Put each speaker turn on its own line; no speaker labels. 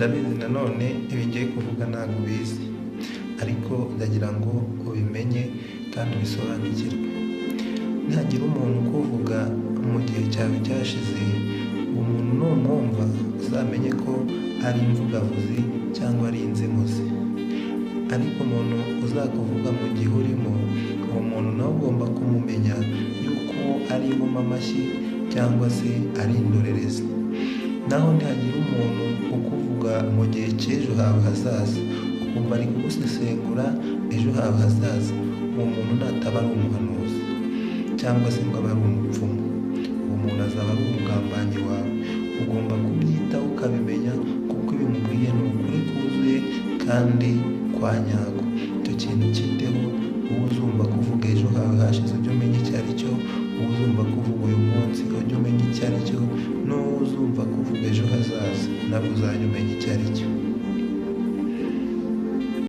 Ndabizi nanone ibi ngiye kuvuga ntabwo ubizi, ariko ndagira ngo ubimenye kandi ubisobanukirwe. Nihagira umuntu ukuvuga mu gihe cyawe cyashize, uwo muntu numwumva uzamenye ko ari imvugavuzi cyangwa ari inzimuzi. Ariko umuntu uzakuvuga mu gihe urimo, uwo muntu nawe ugomba kumumenya yuko ari inkomamashyi cyangwa se ari indorerezi. Naho nihagira umuntu ukuvuga mu gihe cy'ejo hawe hazaza, ukumva ari kugusesengura ejo hawe hazaza, uwo muntu nataba ari umuhanuzi cyangwa se ngo abe ari umupfumu, uwo muntu azaba ari umugambanyi wawe. Ugomba kubyitaho ukabimenya, kuko ibi mubwiye ni ukuri kuzuye kandi kwa nyako. Icyo kintu cyiteho. Uwo uzumva kuvuga ejo hawe hashize ujye umenya icyo ari cyo, uwo uzumva kuvuga uyu munsi ujye umenya icyo ari cyo, n'uwo uzumva kuvuga ejo hazaza nabwo uzajya umenya icyo ari